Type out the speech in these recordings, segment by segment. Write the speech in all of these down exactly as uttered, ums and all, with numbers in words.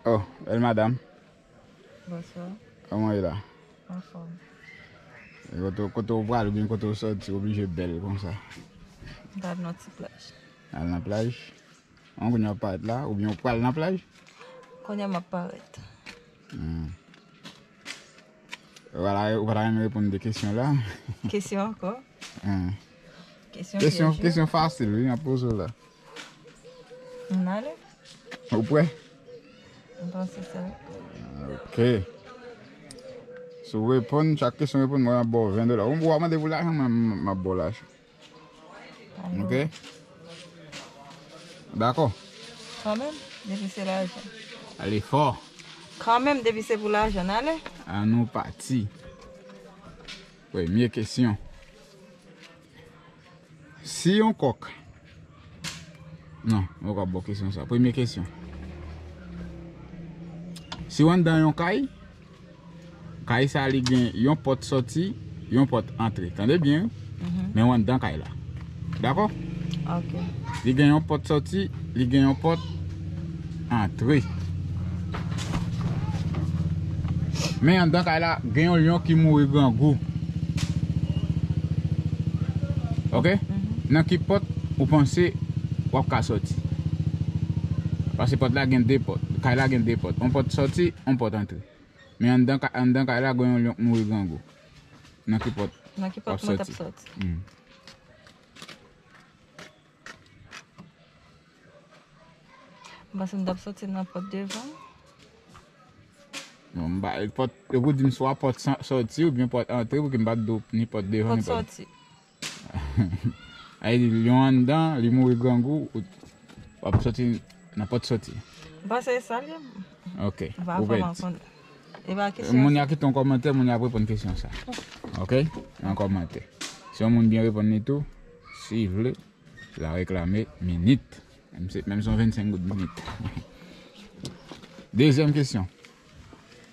Oh, bèl madanm. Bonswa. Kòman w ye la? Anfòm. E kote, kote w pral oubyen kote w sòti, w oblije bèl konsa? M pral nan ti plaj. Al nan plaj? An, kounye a w ap parèt la, oubyen w pral nan plaj? Kounye a m ap parèt. Hmm. Ou pa ta, ou pa ta renmen reponn de kesyon la? Kesyon ankò? Hmm. Kesyon Kesyon, pyèj yo. Kesyon fasil, wi, m ap poze w la. Ann ale? Ou prè? M panse sa. Ok. Si w reponn, chak kesyon w reponn, mwen, m ap ba w ven dola. Ou, ou mande pou lajan, mwen, m, m ap ba w lajan. Ok? Dakò? Kanmenm, depi se lajan. Ale fò. Kanmenm, depi se pou lajan, n ale? An nou pati. Premye kesyon. Si yon kòk. Non, mwen poko ap ba w kesyon sa. Premye kesyon. Si w anndan yon kay, kay sa li gen yon pòt sòti, yon pòt antre. Tande byen, wi. Men w anndan kay la. Dakò? Ok. Li gen yon pòt sòti, li gen yon pòt antre. Men anndan kay la, gen yon lyon ki mouri grangou. Ok? Nan ki pòt ou panse w ap ka sòti? Paske pòt la gen de pòt. Kay la gen de pòt. Yon pòt sòti, yon pòt antre. Men anndan, ka- anndan kay la, gen yon lyon k mouri grangou. Nan ki pòt Nan ki w ap pòt mwen t ap sòti? Sòti? Hmm. M panse m t ap sòti nan pòt devan. Bon, m ba, pòt, yo pou di m swa pòt sa- sòti oubyen pòt antre, pou ke m pa t di w ni pòt devan, ni Pòt pòt. Sòti. Ay di, lyon anndan, li mouri grangou, ou w ap sòti nan pòt sòti. M panse e sa l ye. Ok. M pa Ou vrèman mèt. Konnen. E pa kesyon. Moun yo ki te yon kòmantè, moun yo ap reponn kesyon sa. Ok? Yon kòmantè. Si yon moun byen reponn li tou, si vle, la reklame minit. Menm se, menm se yon vennsenk goud minit. Dezyèm kesyon.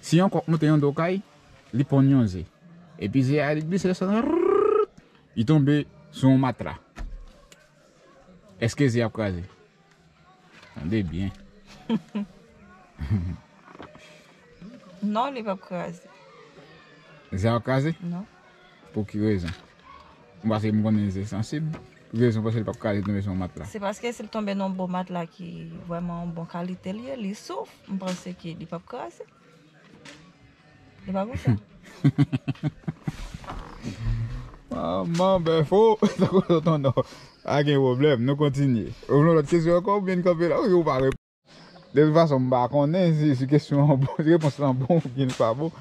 Si yon kòk monte yon do kay, li ponn yon ze. Epi ze a li glise desann, rrrr, li tonbe sou yon matla. Èske ze ap kraze? Tande byen. Non, li p ap kraze. Ze a ap kraze? Non. Pou ki rezon? Paske m konnen ze sansib. Rezon paske li p ap kraze tonbe sou yon matla. Se paske si l tonbe nan yon bon matla ki vrèman yon bon kalite li ye, li souf, m panse ke li p ap kraze. Li pa konsa. Manman bèfo, tankou sot an nò. Pa gen pwoblèm, nou kontinye. Ou vle yon lòt kesyon ankò oubyen n kanpe la? Wi, ou pa reponn. De tout fason, m pa konnen si, si kesyon an bon, si repons lan bon oubyen li pa bon.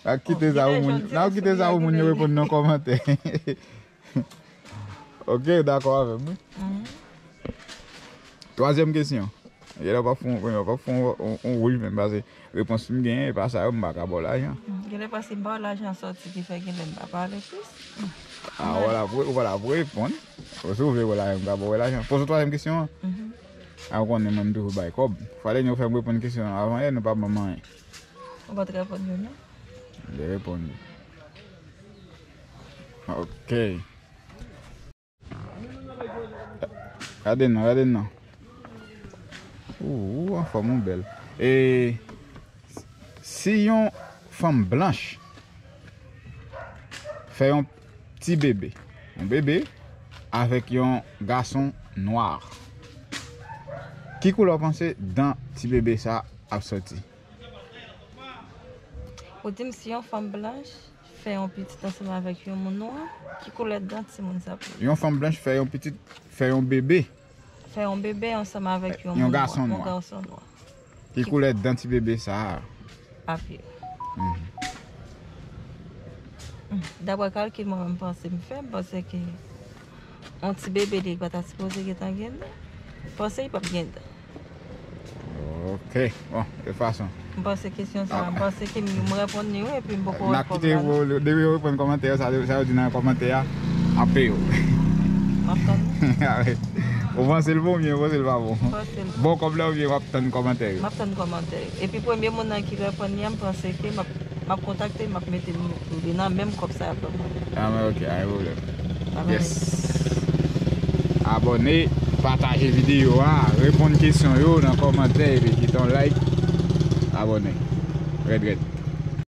N ap kite sa pou moun, n ap kite sa pou moun yo reponn nan kòmantè. Ok, dakò avè m, wi. Twazyèm kesyon. Genlè w p ap fè yon, w p ap fè yon, yon, yon wouj menm, paske repons m genyen, e pa sa yo, m pa ka ba w lajan. Genlè paske m ba w lajan sòti ki fè genlè m pa pale plis. Ah, ou pa la pou, ou pa la pou reponn. Si w vle wè lajan, m ka ba w lajan. Poze twazyèm kesyon an. A, ou konnen mwen, m toujou bay kòb. Fale nou fè m reponn kesyon an avan yè, nou pa ban m anyen. Ou pa t reponn yo, non? M te reponn li. Ok. Gade non, gade non. Ou, ou anfòm, ou bèl. E si yon fanm blanch fè yon ti bebe, yon bebe avèk yon gason nwa, ki koulè w panse dan ti bebe sa ap sòti? Ou di m si yon fanm blanch fè yon pitit ansanm avèk yon moun nwa, ki koulè dan timoun sa pou ye? Yon fanm blanch fè yon pitit, fè yon bebe. Fè yon bebe ansanm avèk yon Yon moun gason nwa, nwa. Yon gason nwa. Ki koulè dan ti bebe sa a? Ap ye. Mhm. Daprè kalkil mwen menm panse m fè, m panse ke yon ti bebe li pa ta sipoze gentan gen dan. M panse li p ap gen dan. Ok. Bon, de fason. M panse kesyon sa, m panse ke m, m reponn li wi, epi m poko N a reponn kite la, non. Depi yo reponn kòmantè yo, sa, sa yo di nan kòmantè a, ap peye w. M ap tann. Ou panse l bon oubyen ou panse l pa bon? M panse l bon. Bon kòb la oubyen w ap tann kòmantè yo? M ap tann kòmantè yo. Epi premye moun nan ki reponn li a, m panse ke m ap, m ap kontakte, m ap mete li nan menm kòb sa y ap ban mwen. Ah, men ok, pa gen pwoblèm. Bye bye. Yes. Abòne, pataje videyo a, reponn kesyon yo nan kòmantè epi kite yon like. abòne. Rèd, rèd.